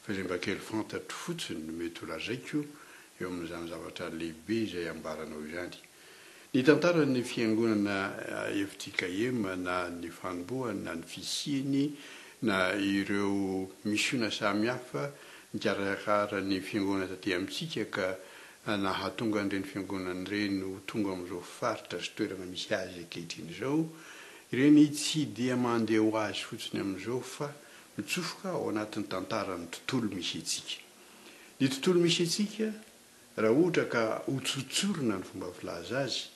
Fa izay mba kely fantatro fotsiny no mety ho lazaiko eo amin'izany zavatra lehibe izay ambaranao izany. Ny tantaran'ny Fiangonana FJKM na ny fanombohany na ny fisiany na ireo misiona samihafa nikarakara ny Fiangonana taty amintsika ka nahatonga an'ireny Fiangonana ireny ho tonga amin'izao faritra sy toerana misy azy ankehitriny izao, ireny tsy dia mandeha ho azy fotsiny amin'izao fa mitsofoka ao anatin'ny tantaran'ny tontolo misy antsika. Ny tontolo misy antsika Raha ohatra ka hotsotsorina ny fomba filaza azy,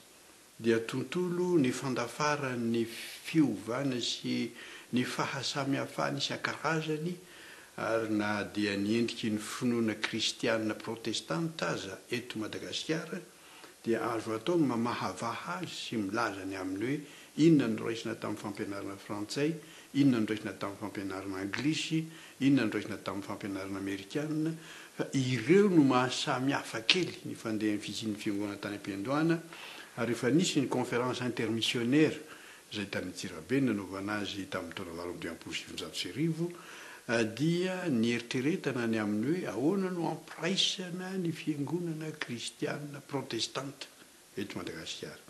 dia tontolo nifandafaran'ny fiovana sy ny fahasamihafana isan-karazany ary na dia ny endriky ny finoana kristiana protestanta aza eto Madagasikara dia azo atao ny mamahavaha azy sy milaza ny amin'ny hoe inona no raisina tamin'ny fampianarana frantsay, inona no raisina tamin'ny fampianarana anglisy, inona no raisina tamin'ny fampianarana amerikana, fa ireo no maha samy hafa kely ny fandehan'ny fisian'ny fiangonana tany am-piandohana ary efa nisy ny conférence intermissionnaire izay tany Antsirabe nanaovana azy tamin'ny taona 1958 dia nieritreretana ny amin'ny hoe ahoana no hampiraisana ny fiangonana kristiana protestanta eto Madagasikara.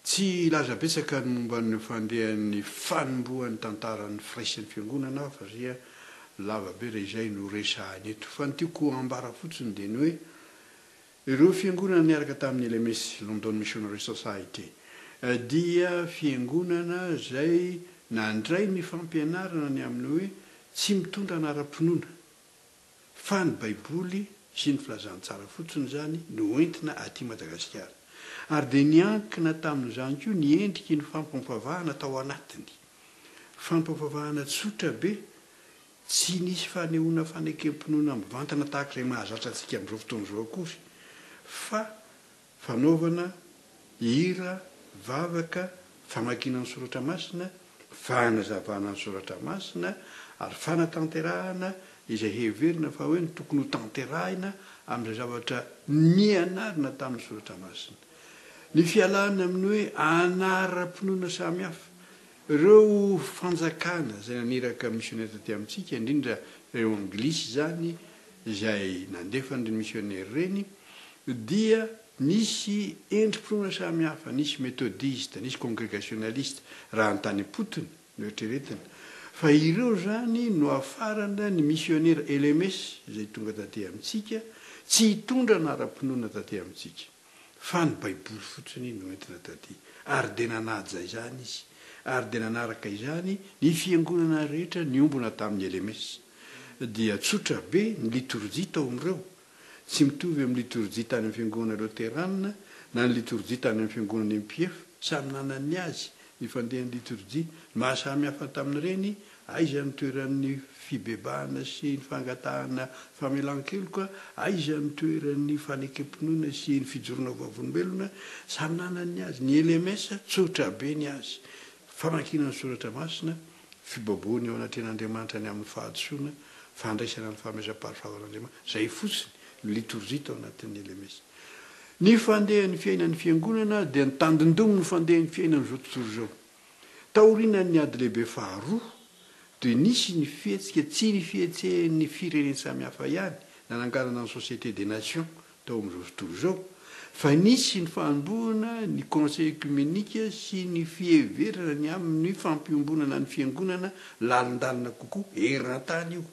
Tsy hilaza betsaka ny momba ny fandehan'ny fanombohan'ny tantaran'ny firaisan'ny fiangonana aho satria lava be raha izay no resahina eto. Fa ny tiako hambara fotsiny dia ny hoe ireo fiangonana niaraka tamin'ny LMS, London Missionary Society, dia fiangonana izay nandray ny fampianarana ny amin'ny hoe tsy mitondra anaram-pinoana Fa ny baiboly sy ny filazantsara fotsiny izany no entina aty Madagasikara. Ary dia niankina tamin'izany koa ny endriky ny fampampavahana tao anatiny. Fampampavahana tsotra be, tsy nisy fanehoana fanekem-pinoana mivantana tahaka izay mahazatra antsika amin'izao fotoana izao akory, fa Fanaovana, hira, vavaka, famakiana ny soratra masina, fanazavana ny soratra masina ary fanatanterahana izay heverina fa hoe ny tokony ho tanterahina amin'izay zavatra nianarina tamin'ny soratra masina. Ny fialana amin'ny hoe anaram-pinoana samihafa. Ireo fanjakana izay naniraka misionera taty amintsika, indrindra ireo anglisy izany izay nandefa an'ireny misionera ireny, dia nisy endri-pinoana samihafa, nisy metodista, nisy kongregasionalista, raha ny tany am-potony no eritreretina, fa ireo izany no hafarana ny misionera LMS izay tonga taty amintsika, tsy hitondra anaram-pinoana taty amintsika, fa ny baiboly fotsiny no entina taty, ary dia nanaja izany izy, ary dia nanaraka izany ny fiangonana rehetra niombona tamin'ny LMS. Dia tsotra be ny litorjia tao amin'ireo, Tsy mitovy amin'ny litorjia tany amin'ny fiangonana loterana na ny litorjia tany amin'ny fiangonana MPF, samy nanana ny azy ny fandehan'ny litorjia. Ny maha samy hafa tamin'ireny, aiza ny toeran'ny fibebahana sy ny fangatahana famelan-keloka, aiza ny toeran'ny fanekem-pinoana sy ny fijoroana ho vavolombelona, samy nanana ny azy. Ny LMS, tsotra be ny azy. Famakiana ny soratra masina, Fibabohana eo anatrehan'Andriamanitra ny amin'ny fahadisoana, fandraisana ny fanomezam-pahasoavan'Andriamanitra, izay fotsiny no litorjia tao anatin'ny LMS. Ny fandehan'ny fiainan'ny Fiangonana dia ny tandindomin'ny fandehan'ny fiainan'izao tontolo izao. Taorianan'ny Ady Lehibe Faharoa dia nisy ny fihetsika tsy ny fihetsehan'ny firenen-tsamihafa ihany nananganana ny Société des Nations tao amin'izao tontolo izao, fa nisy ny fanombohana ny Conseil Œcuménique sy ny fiheverana ny amin'ny fampiombonana ny Fiangonana lalindalina kokoa, eran-tany io.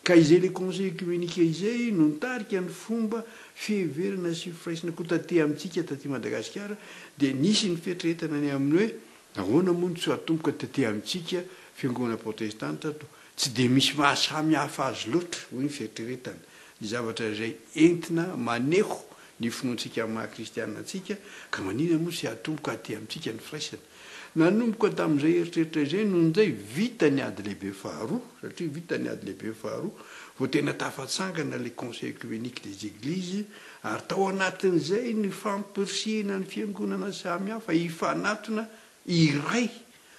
Ka izay ilay Conseil Œcuménique izay no nitarika ny fomba fiheverana sy firaisana koa taty amintsika taty Madagasikara, dia nisy ny fieritreretana ny amin'ny hoe nahoana moa no tsy atomboka taty amintsika Fiangonana Protestanta to tsy dia misy mahasamy hafa azy loatra, hoy ny fieritreretana. Ny zavatra izay entina maneho ny finoantsika amin'ny maha kristianina antsika, ka maninona moa tsy hatomboka aty amintsika ny firaisana? Nanomboka tamin'izay eritreritra izay no injay vita ny ady lehibe faharoa, satria vita ny ady lehibe faharoa vao tena tafatsangana ilay Conseil Œcuménique des Églises, ary tao anatin'izay ny fampirisihina ny fiangonana samihafa hifanatona iray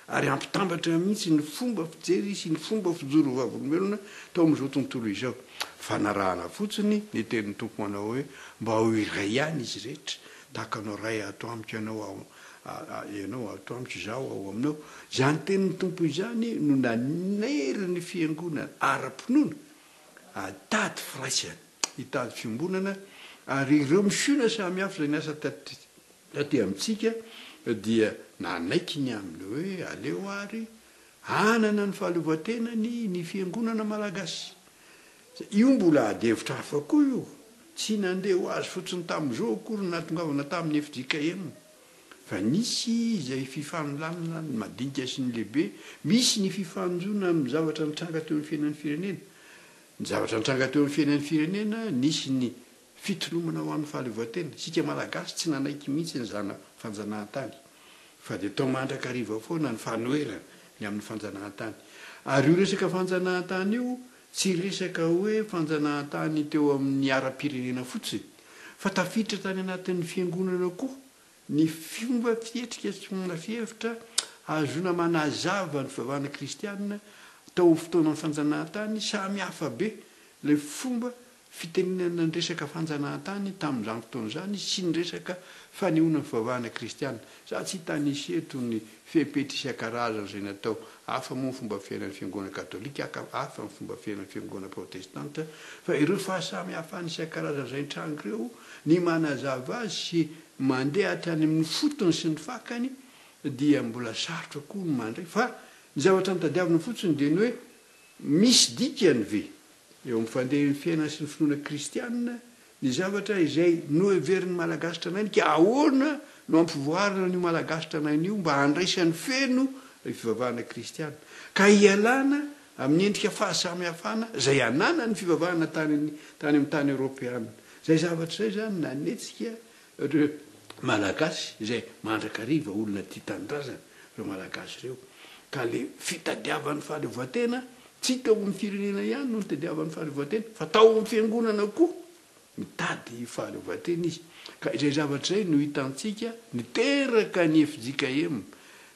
ary hampitambatra mihitsy ny fomba fijery sy ny fomba fijoro ho vavolombelona tao amin'izao tontolo izao. Fanarahana fotsiny ny tenin'ny Tompo manao hoe, Mba ho iray ihany izy rehetra, tahaka anao Ray ato amiko ianao ao ianao ato amiko izaho ao aminao. Izany tenin'ny Tompo izany no nanery ny fiangonana ara-pinoana. hitady firaisana, hitady fiombonana, ary ireo misiona samihafa izay niasa taty amintsika dia nanaiky ny amin'ny hoe aleo ary hanana ny fahaleovantenany ny fiangonana malagasy. Io mbola ady hevitra hafa koa io, tsy nandeha ho azy fotsiny tamin'izao akory ny nahatongavana tamin'ny fjkm. Fa nisy izay fifanolanana ny madinika sy ny lehibe, misy ny fifanonjoana amin'ny zavatra nitranga teo amin'ny fiainan'ny firenena. Ny zavatra nitranga teo amin'ny fiainan'ny firenena, nisy ny fitolomana ho an'ny fahaleovantena. Isika Malagasy tsy nanaiky mihitsy ny zana fanjanahantany, fa dia tao mandrakariva foana ny fanoherana ny amin'ny fanjanahantany. Ary io resaka fanjanahantany io, tsy resaka hoe fanjanahantany teo amin'ny ara-pirenena fotsiny, fa tafiditra tany anatin'ny fiangonana koa ny fomba fihetrika sy fomba fihevitra ahazoana manazava ny fivavahana kristiana tao amin'ny fotoanan'ny fanjanahantany, samy hafa be ilay fomba fitenenana ny resaka fanjanahantany tamin'izany fotoana izany sy ny resaka fanehoana ny fivavahana kristiana. Za tsy hitanisa eto ny fepetra isan-karazany izay natao, hafa moa ny fomba fiainan'ny fiangonana katolika, hafa ny fomba fiainan'ny fiangonana protestanta, fa ireo fahasamihafana isan-karazany izay nitranga ireo, ny manazava azy sy mandeha hatrany amin'ny fotony sy ny fakany dia mbola sarotra koa ny mandray, fa ny zavatra notadiavina fotsiny dia ny hoe misy dikany ve eo amin'ny fandehan'ny fiainana sy ny finoana kristianina ny zavatra izay noheverin'ny Malagasy tranainy ka ahoana no hampivoarana an'io Malagasy tranainy io mba handraisany feno ilay fivavahana kristiana ka hialana amin'ny endrika fahasamihafana izay ananan'ny fivavahana tany tany amin'ny tany eoropeana. Izay zavatra izay izany nanetsika ireo Malagasy izay mandrakariva olona tia tanindrazana ireo Malagasy ireo ka le fitadiavan'ny fahaleovantena tsy teo amin'ny firenena ihany no nitadiavan'ny fahaleovantena fa tao amin'ny fiangonana koa mitady fahaleovantena izy ka izay zavatra izay no hitantsika niteraka ny fjkm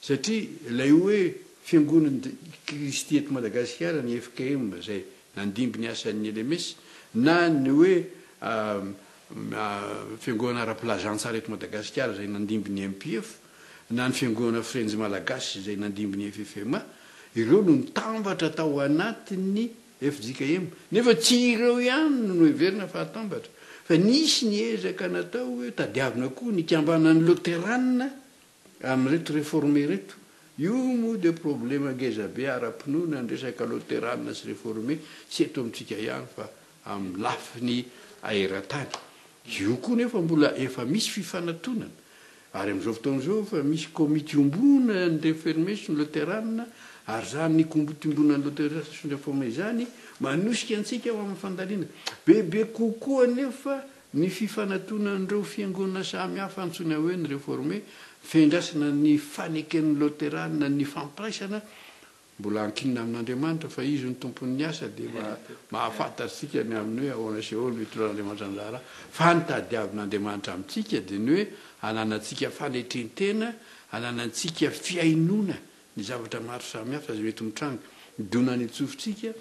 satria ilay hoe fiangonan'i Kristy eto Madagasikara ny fjkm izay nandimby ny asan'ny LMS na ny hoe Fiangonana ara-pilazantsara eto Madagasikara izay nandimby ny MPF, na ny Fiangonana Frenjy Malagasy izay nandimby ny FFMA, ireo no nitambatra tao anatin'ny fjkm. Nefa tsy ireo ihany no noheverina fa hatambatra, fa nisy ny ezaka natao hoe tadiavina koa ny hikambanan'ny Loterana amin'ireto Reformé ireto. Io moa dia problema ngezabe ara-pinoana ny resaka Loterana sy Reformé, tsy eto amintsika ihany fa amin'ny lafiny eran-tany. Io koa nefa mbola efa misy fifanatonana, ary amin'izao fotoana izao efa misy komity iombonan'ny Reforme sy ny Loterana, ary izany komity iombonan'ny Loterana sy ny Reforme izany manosika antsika ho amin'ny fandalinana. Bebe kokoa anefa ny fifanatonan'ireo fiangonana samy hafa antsoina hoe ny Reforme, fiandrasana ny faneken'ny Loterana ny fampiraisana, Mbola ankinina amin'Andriamanitra fa Izy no tompon'ny asa dia mahafantatra antsika ny amin'ny hoe ahoana sy ahoana no hitondran'Andriamanitra ny raharaha. Fa ny tadiavin'Andriamanitra amintsika dia ny hoe hananantsika fanetren-tena, hananantsika fihainoana ny zavatra maro samihafa izay mety mitranga, midona any an-tsofintsika,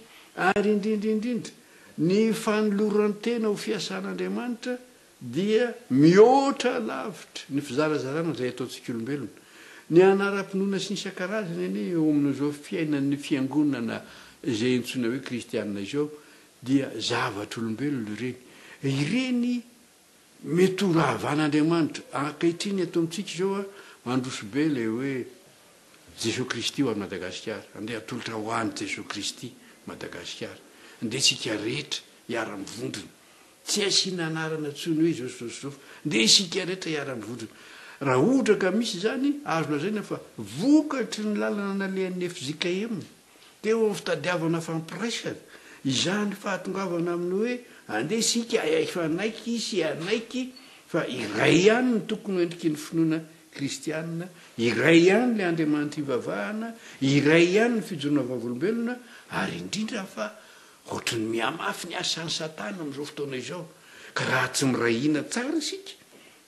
ary indrindra indrindra ny fanoloran-tena ho fiasan'Andriamanitra dia mihoatra lavitra ny fizarazarana izay ataontsika olombelona. Ny anaram-pinoana sy ny isan-karazany anie eo amin'izao fiainan'ny fiangonana izay antsoina hoe kristiana izao dia zavatr'olombelona ireny. Ireny mety ho ravan'Andriamanitra. Ankehitriny eto amintsika izao mandroso be ilay hoe Jesoa Kristy ho an'i Madagasikara. Andeha atolotra ho an'i Jesoa Kristy Madagasikara. Andeha isika rehetra hiara-mivondrona. Tsy asiana anarana intsony hoe izao sy izao sy izao fa ndeha isika rehetra hiara-mivondrona. Raha ohatra ka misy izany, azo lazaina fa vokatry ny lalana nalehan'ny fjkm teo amin'ny fitadiavana fampiraisana izany fahatongavana amin'ny hoe andeha isika hifanaiky sy hanaiky fa iray ihany ny tokony ho endriky ny finoana kristiana, iray ihany ilay Andriamanitra ivavahana, iray ihany ny fijoroana vavolombelona ary indrindra fa Ohatry ny mihamafy ny asan'i Satana amin'izao fotoana izao, ka raha tsy miray hina tsara isika,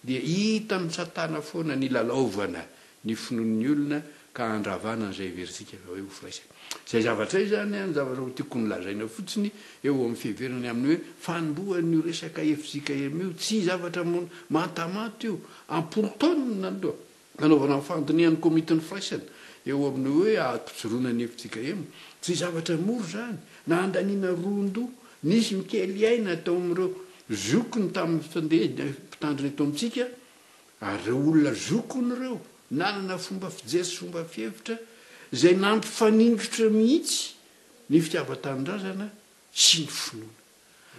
dia hitan'i Satana foana ny hilalaovana ny finoan'ny olona ka handravana an'izay heverintsika fa hoe ho firaisana. Izay zavatra izay izany ny zavatra ho tiako nolazaina fotsiny eo amin'ny fiheverana ny amin'ny hoe fanombohan'io resaka fjkm io. Tsy zavatra mantamanta io, am-polo taonina aloha. Nanaovana ny fandinihan'ny komitin'ny firaisana eo amin'ny hoe ampijoroana ny fjkm. Tsy zavatra mora izany, na handaniana ron-doha, Nisy mikely aina tao amin'ireo zokiny tamin'ny fandeha mpitandrina eto amintsika, ary ireo olona zokiny ireo nanana fomba fijery sy fomba fihevitra izay nampifaningotra mihitsy ny fitiavan-tanindrazana sy ny finoana.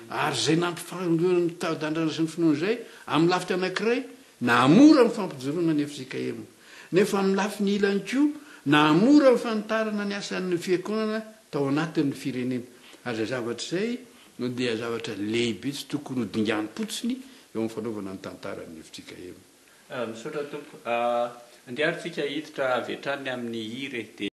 Ary izay nampifangoana ny fitiavan-tanindrazana sy ny finoana izay, amin'ny lafiny anankiray, nahamora ny fampijoroana ny fjkm. Nefa amin'ny lafiny ilany koa, nahamora ny fanitarana ny asan'ny fiankonana tao anatin'ny firenena. Ary izay zavatra izay no dia zavatra lehibe tsy tokony ho dinganim-potsiny eo amin'ny fanaovana ny tantaran'ny fjkm. Misaotra tompoko. Andeha ary tsika hiditra avy hatrany amin'ny hira e.